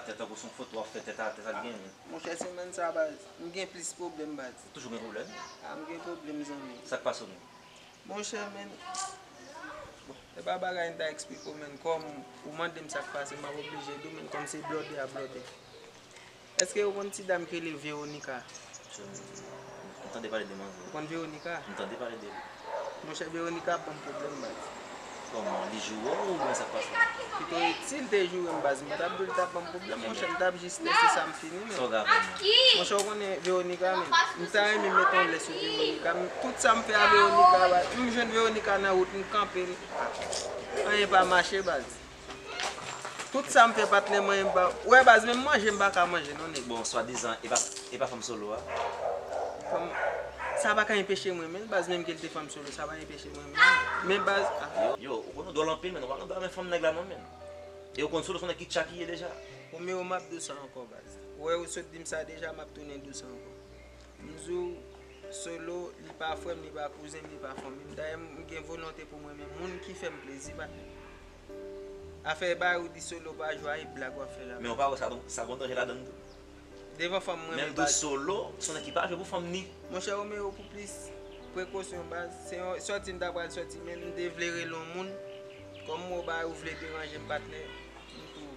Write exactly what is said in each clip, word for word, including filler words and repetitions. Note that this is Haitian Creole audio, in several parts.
Tèt tankou se yon foto w ap fè tèt atè, sa k gen menm? Monchè, semèn sa, baz, m gen plis pwoblèm, baz. Ou toujou gen pwoblèm? A, m gen pwoblèm, zanmi. Sa k pase w menm? Monchè, men, bon, e pa bagay m ta eksplike w, men, kòm ou mande m sa k pase, m ap oblije di w, men, kòm se blòdè a blòdè. Èske ou konn ti dam ki rele Veronica? M tande pale de manzè. Ou konn Veronica? M tande pale de li. Monchè, Veronica ap ban m pwoblèm, baz. Kòman? Li joure w oubyen sa k pase? Pito, si l te joure m, baz, m pa t ap di w li t ap ban m pwoblèm, monchè, m t ap jis lèse sa m fini, men. Sa w gen avè l, non? Monchè, ou konnen Veronica, men. M ta renmen mete yon lè sou Veronica, men tout sa m fè a Veronica, baz. M jwenn Veronica nan wout, m kanpe l. Anyen pa mache, baz. Tout sa m fè, patnè, mwen, m pa, wè, baz, menm manje, m pa ka manje, non, nèg. Bon, swadizan, e pa, e pa fanm Solo a? Fanm, sa pa ka enpeche mwen, men, baz, menm ke l te fanm Solo, sa pa enpeche mwen, men, men, baz, a. Yo, yo, ou konn ou dwòl anpil, men, ou pa nan men fanm nèg la, non, men. E ou konn Solo, se yon nèg ki tchakiye deja. Romeo, m ap di w sa ankò, baz. Ou wè, ou sot di m sa deja, m ap tounen di w sa ankò. M di w, Solo, li pa frè m, li pa kouzen m, li pa fanmi m. Dayè, m gen volonte pou m renmen moun ki fè m plezi, patnè. Afè bagay ou di Solo pa jwe a, e blag w ap fè la. Men ou pa wè sa, sa gon danje ladan l tou. Devan fanm mwen, men, m di w, baz, Solo, se yon nèg ki pa jwe pou fanm ni. Monchè Romeo, pou plis prekosyon, baz, se yon sòti m ta pral sòti, men m te vle rele yon moun. Kòm m wè w bagay ou vle deranje m, patnè, m tou,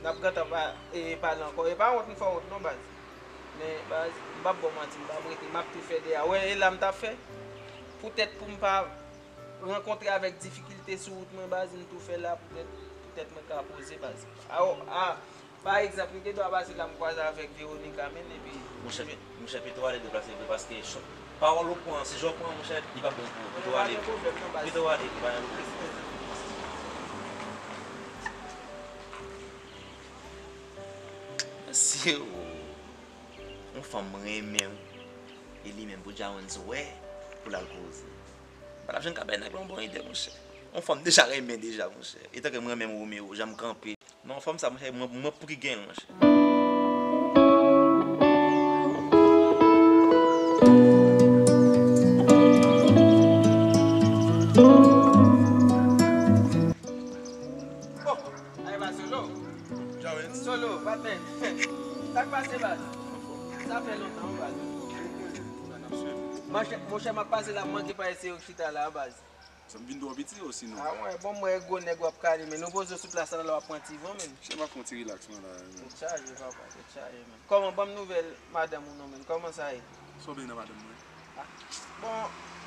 n ap gentan pa, e, pale ankò. E pa wont m fè w wont non, baz. Men, baz, m p ap ba w manti, m p ap rete, m ap tou fè de a. Wè, e la m t ap fè. Poutèt pou m pa rankontre avèk difikilte sou wout mwen, baz, m tou fè la poutèt, poutèt mwen ka poze, baz. A, a, pa egzanp, m te dwe pase la, m kwaze avèk Veronica, men, epi... Monchè, monchè, pito ale deplase vre, paske chò-, pawòl ou pran, se jan w pran, monchè, li p ap bon pou ou. Pito ale, pito ale, li pa gen pwoblèm. Si yon fanm renmen w, e li menm pou Jawens wè, pou l al koze. M pa t ap janm ka bay nèg la yon bon ide, monchè. Yon fanm deja renmen deja, monchè. Etanke m renmen Romeo, jan m kanpe. Non, fanm sa, monchè, mwen, mwen pou ki gen l, monchè. Oh, ay pa Solo. Jawens. Solo, patnè. Sa k pase, baz? Sa fè lontan, wi, baz. Monchè, monchè, m ap pase la, m manke pa eseye chita la, baz. Sa m vin twò piti osi non. A mwen, bon, mwen gwo nèg w ap kale, men nou poze w sou plas la, w ap pran ti van, men. Chè m ap fè yon ti rilaks mwen la, men. Tèt chaje, papa, tèt chaje, men. Kòman, ban m nouvèl madanm ou non, men. Kòman sa ye? Sa w vle nan madanm mwen? A. Bon,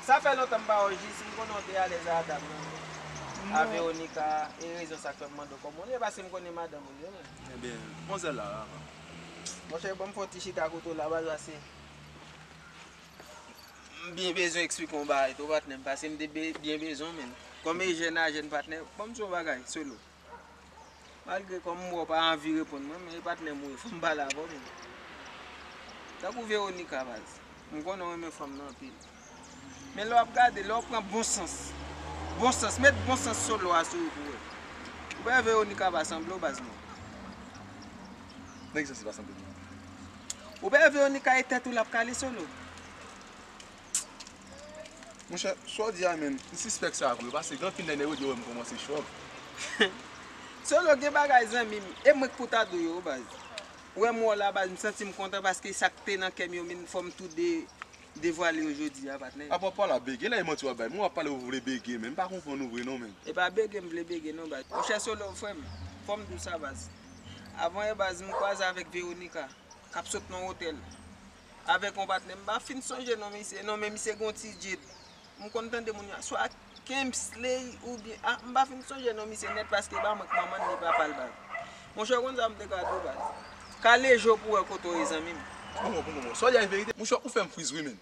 sa fè lontan m pa wè w, jis m konnen w te alèz a dam nan, men. A Veronica, e rezon sa k fè m mande w kòman w ye, paske m konnen madanm ou l ye, men. Ebyen, manzè la, la. Monchè, ban m fè yon ti chita kote w la, baz, paske M byen bezwen eksplike yon bagay tou, patnè m, paske m te be-, byen bezwen w, men. Kòm e jèn a jèn, patnè, ban m di w yon bagay, Solo. Malgre kòm m wè w pa anvi reponn mwen, men e patnè m ou ye, fò m pale avè w, men. Tankou Veronica, baz. M konnen w renmen fanm nan anpil. Men lè w ap gade, lè w pran bon sans, bon sans, met bon sans Solo a sou ou pou w wè. Ou pa wè Veronica pa sanble w, baz, non. Nèg sansi pa sanble m, non. Ou pa wè Veronica e tèt ou l ap kale, Solo. Monchè, sa w di a, menm, m sispèk sa vre, paske gen anpil nèg, nèg yo di yo wè m kòmanse chòk. Solo, gen bagay, zanmi m, e mwen k pou ta di w yo, baz. Ou wè m wè w la, baz, m santi m kontan paske sa k te nan kè m yo, men fò m tou de-, devwale yo jodi a, patnè. Apa w pale ap bege, la e manti w ap bay. Mwen w ap pale ou vle bege, men m pa konprann ou vre non, men. E pa bege m vle bege non, baz. Monchè Solo, frè m, fò m di w sa, baz. Avan yè, baz, m kwaze avèk Veronica, k ap sot nan otèl. Avèk yon patnè, m pa fin sonje non misye, non, men misye gen yon ti djed. M konn tande moun yo, swa Kingsley oubyen, a, m pa fin sonje non misye nèt paske e pa mwen k manman l, ni papa l, baz. Monchè, ou konn sa m te ka di w, baz? Kale je w pou w wè kote w ye, zanmi m. Bon, bon, bon, bon. Sa w di a e verite. Monchè, ou fè m friz wi, menn.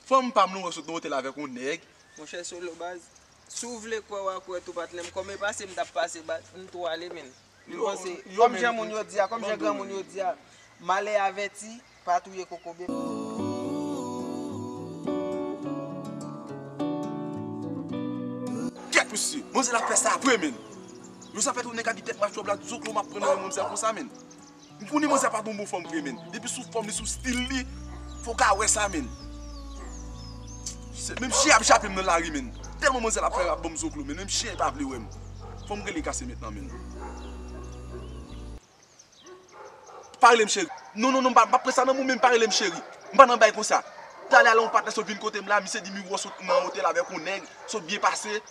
Fanm pa m lan wè sot nan otèl avèk yon nèg. Monchè Solo, baz, si w vle kwè, w a kwè tou, patnè m. Kòm e pase m t ap pase, baz, m tou ale, menn. M panse, kòm jan moun yo di a, kòm jan granmoun yo di a, malè avèti, pa touye kokobe. Kèt mesye, manzè la fè sa vre, menn. Yo sa fè tounen ka di tèt machwòb la, zoklo m ap pran nan men manzè konsa, menn. M konnen manzè pa t yon bon fanm vre, menn. Depi sou fòm li, sou stil li, fò w ka wè sa, menn. Se, menm chen ap jape m nan lari, menn. Tèlman manzè la fè rap ban m zoklo, menn. Menm chen pa vle wè m. Fò m rele kase mentnan, menn. Pa rele m cheri. Non, non, non, m pa, m pa pran sa nan men w, men pa rele m cheri. M pa nan bay konsa. Talè a la yon patnè sot vin kote m la, misye di m li wè w sot nan otèl avèk yon nèg, sot byen pase.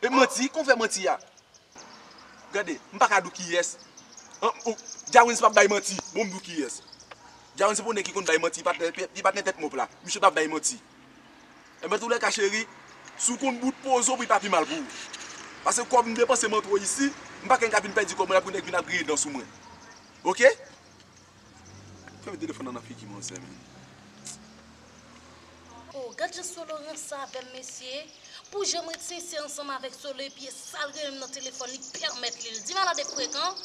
E manti, kon fè manti a. Gade, m pa ka di w kiyès. An, o, Jawens p ap bay manti. Bon, m di w kiyès. Jawens se pou nèg ki konn bay manti, patnè, patnè tèt mòp la. Misye p ap bay manti. Enben, toulèka, cheri, si w konn bout poze w, pou li pa pi mal pou ou. Paske kòb m depanse m antwo isi, m pa ka vin pèdi kòb mwen la pou nèg vin ap griyen dan sou mwen. Oke? Fèmen telefòn nan nan figi manzè, men. Oh, gad jan Solo ranse avè m, mesye. Pou jan m ret sensè ansanm avèk Solo, epi e sa l rele m nan telefòn, li pèmèt li. L di malad e frekan.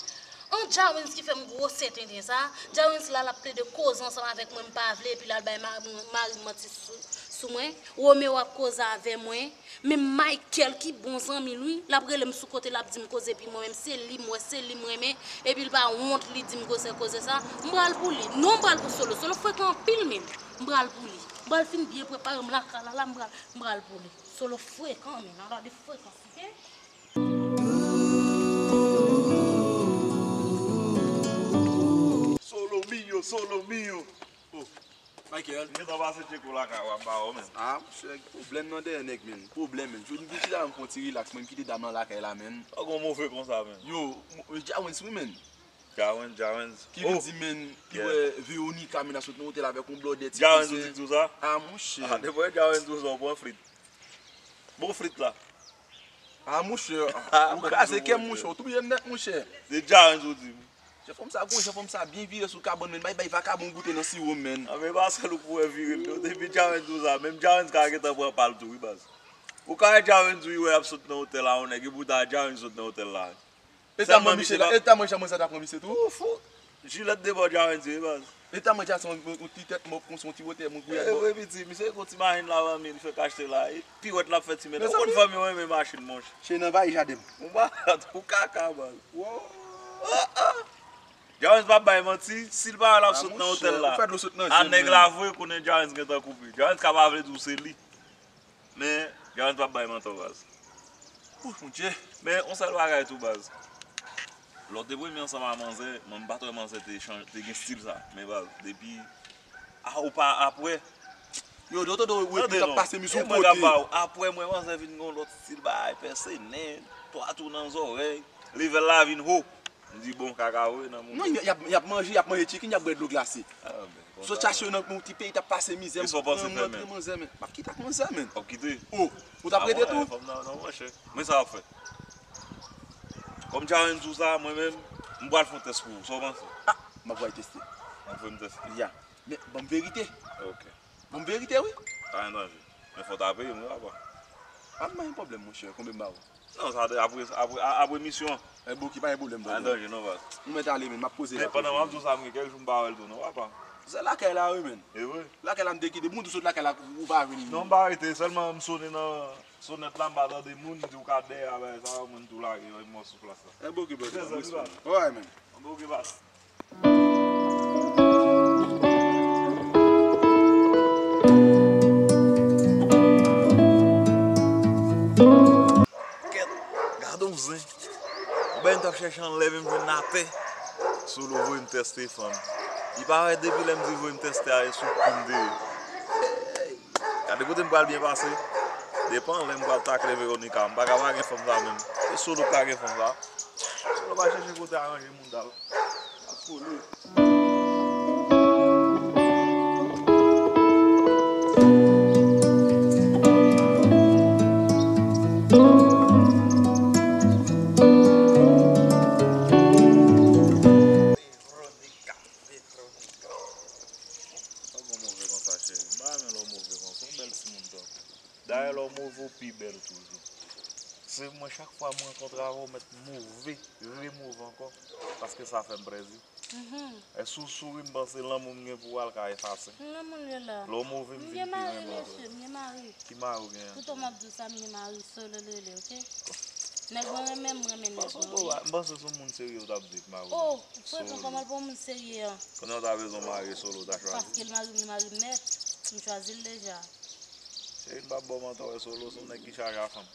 An Jawens ki fè m gwosè tenten sa. Jawens la, l ap plede koze ansanm avèk mwen, m pa vle, epi l al bay ma-, mari m manti sou, sou mwen. Romeo ap koze avè mwen. Men Michael ki bon zanmi l wi, l ap rele m sou kote, l ap di m koze, epi mwen menm se li m wè, se li m renmen, epi l pa wont li di m gwosè koze sa. M pral pou li. Non, m pral pou Solo. Solo frekan anpil menm. M pral pou li. M pral fin byen prepare m lakay la, la m pral, m pral pou li. Solo frekan menm, ala de frekans, oke? Solo mio, Solo mio. Oh. Michael. M gentan pase tcheke w lakay w ap ba w, men. Ah, monchè, pwoblèm nan dèyè nèg, men. Pwoblèm, men. Jodi m vin chita la, m fè yon ti rilaks, mwen, m kite dam nan lakay la, men. Ou gon move konsa, men. Yo, mo-, Jawens, wi, men. Jawens, Jawens. Ki vin di, men, ki wè Veronica, men, ap sot nan otèl avèk yon blòdè ti kouzen. Jawens ou di di w sa? Ah, monchè. Ah, depi w wè Jawens di w sa, w pran flit. Bon flit la. Ah, monchè, ou kraze kè m, monchè, ou touye m nèt, monchè. Se Jawens ou di m. Jan fanm sa gon, jan fanm sa byen vire sou kabann, men, bay, bay vakabon goute nan siwo m, men. Ah, men pa sèl ou pou wè vire l, non. Depi Jawens di w sa, menm Jawens ka gentan pran pa l tou, wi, baz. Ou ka wè Jawens di w, wi, ap sot nan otèl la, yon nèg, e poutan Jawens sot nan otèl la. Eta mwen, Michel, eta mwen, jan mwen sa ta pran misye tou. Ou fou. Jilèt de bò Jawens ye, baz. Eta mwen, jan se yon, yon ti tèt mòp, konsa, yon ti wotè, mwen gouye. E vre, piti, misye gon ti machin la, manmi, li fèk achte la. E piwèt l ap fè ti mèt. Ou konn fanmi yo renmen machin, monchè. Che nan vay jaden m. Ou malad, ou kaka, baz. Wow. Ah, ah. Jawens p ap bay manti, si l pa wè l ap sot nan otèl la. Ou fè dlo sot nan je m, a nèg la vre, konnen Jawens gentan koupe. Jawens ka pa vle di w se li. Men, Jawens p ap bay manti, baz. Ouh, Bondye. Men, yon sèl bagay tou, baz. Lè w te premye ansanm a manzè, mwen, m pa t wè manzè te chan-, te gen stil sa. Men, baz, depi, a, ou pa apre. Yo, yo tande w, epi t ap pase miz yon kote. Apre mwen, manzè vin gen yon lòt stil, bagay pèse nen, twa tou nan zòrèy. Level la vin ho. M di, bon, kaka vre nan moun. Non, y ap, y ap manje, y ap manje chicken, y ap bwè dlo glase. Ah, men, konsa. Sot chache yo nan yon ti peyi, t ap pase mizè, m pran m rantre manzè, men. M ap kite ak manzè, men. W ap kite? Oh, ou t ap rete tou? Ah, fanm nan, non, monchè. Men sa w ap fè. Kòm Jawens di w sa, mwen menm, m pral fè yon tès pou ou. Sa w panse? Ah, m ap voye teste. M ap voye m teste. Ya. Men, ban m verite. Ok. Ban m verite, wi. Pa gen danje. Men fò w ta peye m, wi, papa. Pa gen pwoblèm, monchè. Konbyen m ba ou? Non, sa de, apre, apre, a-, apre misyon an. E, bon, ki pa gen pwoblèm, pa gen danje, non, baz. Nou mèt ale, men, m ap poze la. Men pandan m ap di w sa, m gen kèk jou m pa wè l tou, non, papa. Se lakay la, wi, men. E vre? Lakay la, m te kite. Bon, tou sot lakay la, ou pa vin. Non, m pa rete, sèlman m sone nan sonèt la, m pa tande moun, m di w ka dèyè a bagay sa yo, mwen m tou lage, mwen m sou plas la. E, bon, ki baz, mwen respè. Alright, men. Bon, ki baz. Kèt, gade yon zen. Ou bèl m t ap chèche anlè, men m jwenn atè. Solo voye m tèste fanm. Li parèt depi lè m di voye m tèste a, e sou kou m te ye. Gade kote m pral byen pase. Depan lè m pral takle Veronica. M pa ka pa gen fanm sa menm. Se Solo k ka gen fanm sa. Solo pa chèche kote aranje moun dal. Ap kole. Veronica, Veronica. Sa w gon move konsa, cheri? M pa renmen lè w move konsa. Ou bèl timoun tankou. Dayè, lè w move, w pi bèl toujou. Se mwen, chak fwa m rankontre avè w, w mèt move, remove ankò, paske sa fè m plezi. Mhm. Èske w souri, m panse lanmou m gen pou w a, l ka efase. Lanmou l ye la. Lè w move, m vin pi renmen w. M gen mari, mesye, m gen mari. Ki mari w genyen? Toutan m ap di w sa, m gen mari, Solo l rele, oke? Nèg mwen renmen, m renmen nèg mwen, wi. M panse se yon moun serye w t ap di k mari w. Oh, frekan, kòman l pa yon moun serye an? Konnen w ta bezwen mari Solo, w ta chwazi. Paske l mari m, li mari m nèt. M chwazi l deja. Cheri, m p ap ba w manti, w wè Solo se yon nèg ki chaje a fanm.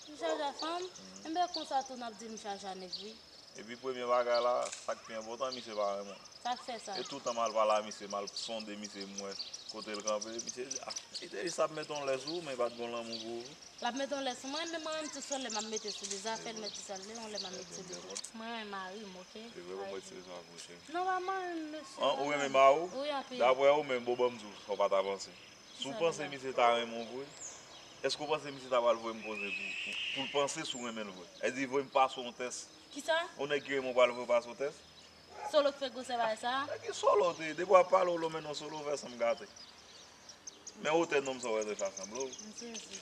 Li chaje a fanm? Mhm. Enben, konsa tou n ap di l m chaje a nèg, wi. Epi premye bagay la, sa k pi enpòtan, misye pa renmen w. Sa k fè sa? E toutan m al pale a misye, m al sonde misye, m wè kote l kanpe. Misye di, ah, li te jis ap mete yon lè sou ou, men li pa t gen lanmou pou ou. L ap mete yon lè sou mwen, men mwen menm tou se yon lè m ap mete sou li. Zafè l mèt di sa l vle, yon lè m ap mete sou li tou. Mwen renmen mari m, oke? Se vre, bon, mwen retire sa pou cheri. Non, pa mwen menm, mesye. An, ou renmen mari w? Wi, anpil. Daprè ou menm, bon, ban m di w sa w pa ta panse. Si w panse misye ta renmen w vre, èske w panse misye ta pral voye m poze pou, pou, pou l panse si w renmen l vre? Èske l voye m pase yon tès? Kisa? Yon nèg ki renmen w pral voye w pase yon tès? Solo k fè gwosè bagay sa? Nèg ki Solo te, depi w ap pale w lo men non Solo fè sanm gate. Men wotè nonm sa w wè te fè sanm lo. M sezi.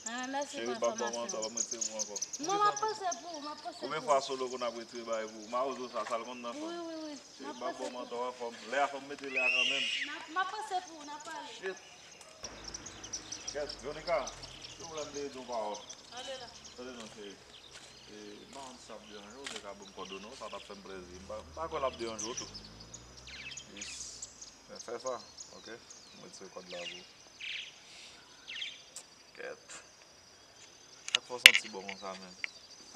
Ah, mèsi pou enfòmasyon. Cheri, pa ban m mantò, pa m retire pou ou ankò. Non, m ap panse pou ou, m ap panse pou ou. Konbyen fwa Solo konn ap retire bagay pou ou? Mawozo sa, sa l konn nan fanm. Wi, wi, wi. Cheri, pa ban m mantò anfòm. Lè a fò m mete lè a kanmenm. M ap panse pou ou, n ap pale. Shit. Kèt, Veronica, silvouplè m te di yon pawòl. Ale la. Tande non, cheri. E, m pa konn si sa ap deranje w, ou te ka ban m kòdone w, sa t ap fè m plezi. M pa, m pa kwè l ap deranje w tou. Jis, men fè sa, oke? M retire kòd la pou ou. Kèt. Sa k fè w santi bon konsa menm?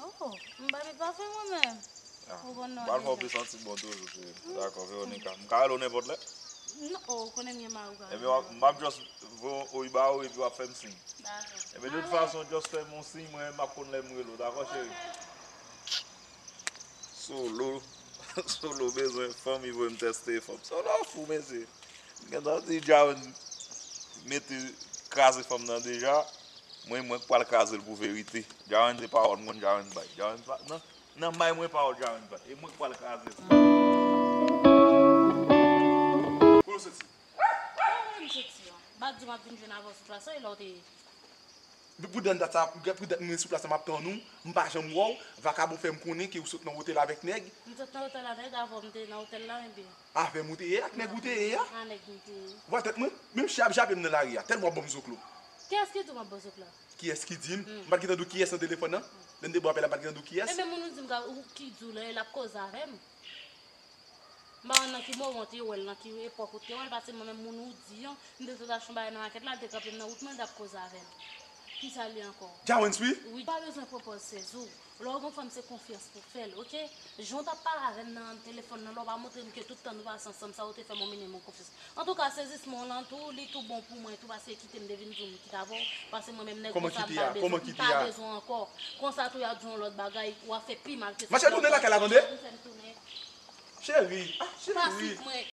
Oh, m pa met pafen mwen menm. Ah, ou konn non deja. M pral fè w pi santi bon toujou, cheri. Dakò, Veronica. M ka rele w nenpòt lè? Non, oh, ou konnen m gen mari ou ka rele. Ebyen, w ap, m ap just voye yon oyi ba ou epi w ap fè m siy. Dakò. Ebyen, de tout fason, just fè m yon siy, mwen, m ap konn lè m rele w, dakò, cheri? Solo, Solo bezwen fanm, li voye m tèste fanm. Solo fou, mesye. M gentan di Djawen mete kraze fanm nan deja. Mwen, mwen k pral kraze l pou verite. Djawen se pawòl m konn Djawen bay. Djawen pa, nan, nan may mwen pawòl Djawen bay. E mwen k pral kraze l. Kote w soti? Kote m soti an? M pa t di w m ap vin jwenn avè w sou plas la, e la w te ye? Pou dan dat sa, pou dat mwen sou plas la, m ap tann ou, m pa janm wè w, vakabon fè m konnen ke ou sot nan otèl avèk nèg. M sot nan otèl avèk, avè w m te nan otèl la, ebyen. Avè m ou te ye, ak nèg ou te ye a? A nèg m te ye. Vwa tèt mwen, menm chè ap jape m nan lari a, tèlman w ap ban m zoklo. Kiyès ki di w m ap ba w zoklo? Kiyès ki di m? M pa t gentan di w kiyès nan telefòn nan? Lè m te ba w apèl la, m pa t gentan di w kiyès? E men moun ou di m ka, ou ki di w la, l ap koze avè m. M pa konn nan ki moman w te wè l, nan ki epòk ou te wè l, paske mwen menm moun ou di an, m te sot achte yon bagay nan makèt la, l te kanpe m nan wout mwen, l t ap koze avè m. Kisa l ye ankò? Djawens wi. Wi, pa bezwen pran pòz sezi w. Lè w gen yon fanm, se konfyans pou w fè l, oke? Jan w t ap pale avè m nan telefòn nan, lè w pa montre m ke tout tan nou pase ansanm, sa ou te fè m, ou mennen m yon konfyans. Antouka, sezisman w lan tou, li tou bon pou mwen tou, paske kite m te vin di w m kite avè w, paske mwen menm nèg konsa m pa bezwen, m pa bezwen ankò. Konsa tou y ap di w yon lòt bagay, w ap fè pi mal ke sa. Machè, tounen lakay la, tande? Vin fè m tounen. Cheri, ah, cheri. Pa swiv mwen.